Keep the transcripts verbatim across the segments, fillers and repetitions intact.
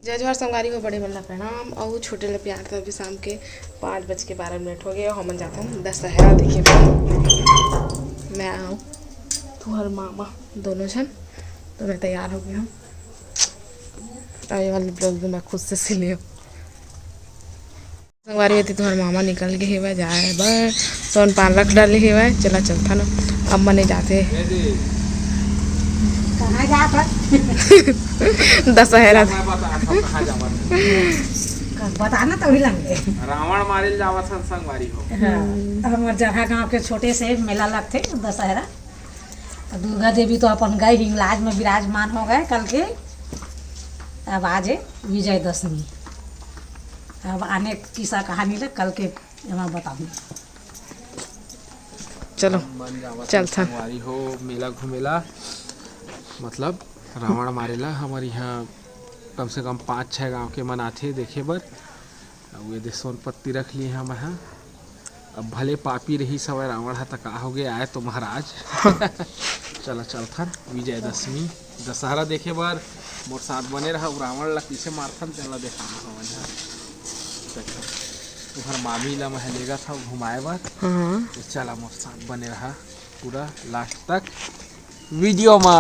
जय जोहार संगवारी हो, बड़े मन ला प्रणाम अउ छोटे ला प्यार। तो अभी शाम के पाँच बज के बारह मिनट हो गए, हमन जाथन दशहरा देखे बर। मैं आऊँ, तुहर मामा, दोनों झन। तो मैं तैयार हो गई हूँ। अउ ये वाली ब्लाउज भी मैं खुद से सिले हूँ। संगवारी होती, तुम्हार मामा निकल गए हेवय जाए बर, सोन पान रख डाले हेवय। चला चलथन, अब मने जाते। कहाँ जात हस? दशहरा। बताना तो भी लंगे। रावण मारे ल जावत हन संगवारी हो। हाँ, हमर जरहा गांव के छोटे से मेला लगथे दशहरा। तो दुर्गा देवी तो अपन गए हिंगलाज में विराजमान हो गए कल के। अब आज है विजयदशमी। अब आने किस्सा कहानी ले कल के एमा बताहूँ। चलो, मन जावत चलथन। संगवारी हो मेला घूमेला, मतलब रावण मारेला। हमर यहाँ कम से कम पाँच छः गांव के मन आथे देखे बर। अउ ये दे सोनपत्ती रख लिए हम ह। अब भले पापी रही सवय रावण ह, त का हो गए, आए तो महाराज। चला चलथन विजयदशमी दशहरा देखे बर। मोर साथ बने रहा, अउ रावण ला किसे मारथन तेला देखाना हवय। तुहर मामी ला मैं लेगा था घुमाए बर। हाँ। तो चला मोर साथ बने रहा पूरा लास्ट तक वीडियो मा।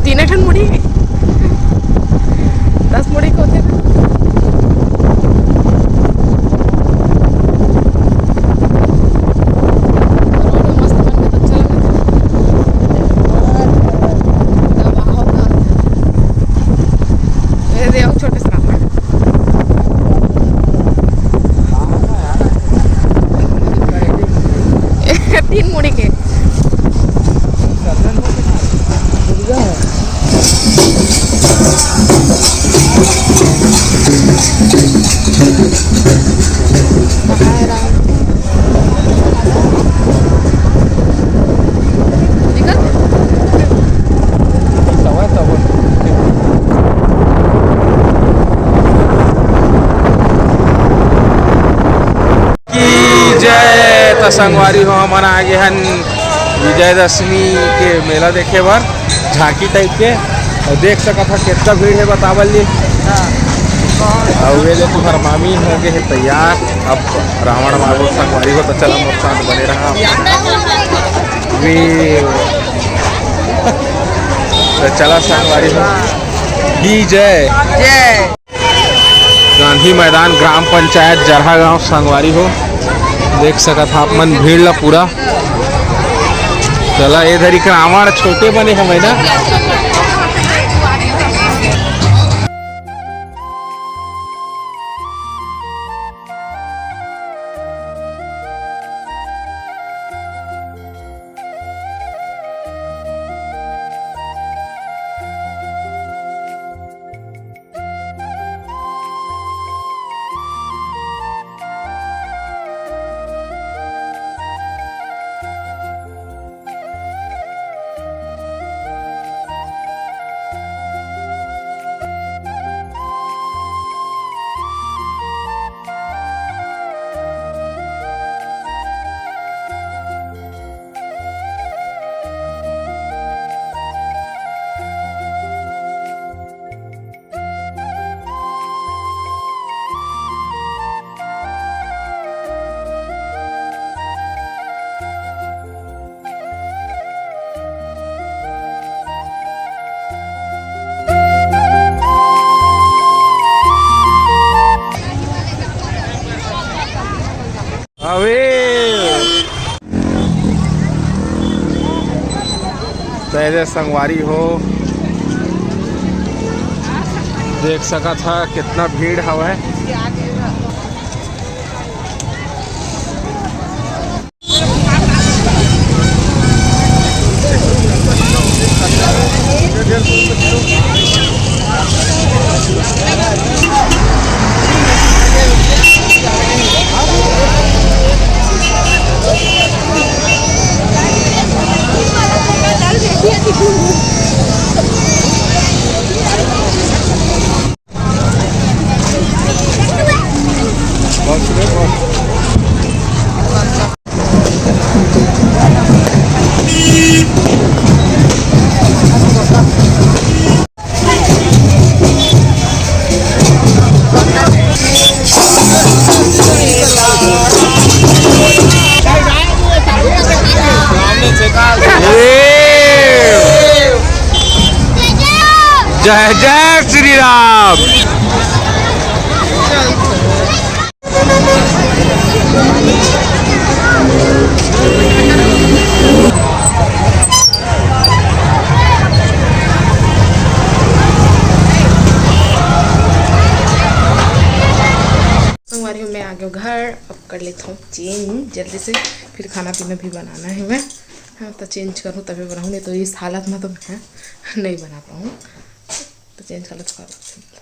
तीन ठन मुड़ी, दस मुड़ी के होथे। रोड मस्त बन के तो अच्छा लगत हे। दबाव का होथे। मेरे दे अउ छोटे से रावण। तीन मुड़ी के। की जय। त संगवारी हो, हमन आ गे हन विजयदशमी के मेला देखे बर, झांकी टाइप के। अउ देख सकत ह कितना भीड़ हे बतावल जी। अउ ये दे तुहर मामी हो गे हे तैयार। अब रावण मारो संगवारी हो, तो चला मोर साथ बने रहा। वे तो चला संगवारी हो, की जय। जय। गांधी मैदान, ग्राम पंचायत जरहा गांव संगवारी हो, देख सकत ह आप मन भीड़ ला पूरा। चला, ए दरी रावण छोटे बने हवय ना। अबे। त ए दे संगवारी हो, देख सकत ह कितना भीड़ हवय। जय जय श्री राम। संगवारी हो, मैं आ गया घर। अब कर लेता हूँ चेंज जल्दी से, फिर खाना पीना भी बनाना है मैं। हाँ, तो चेंज करूँ तभी बनाऊँ, नहीं तो इस हालत में तो मैं नहीं बना पाऊँ। तो चेंज कर लेता हूँ।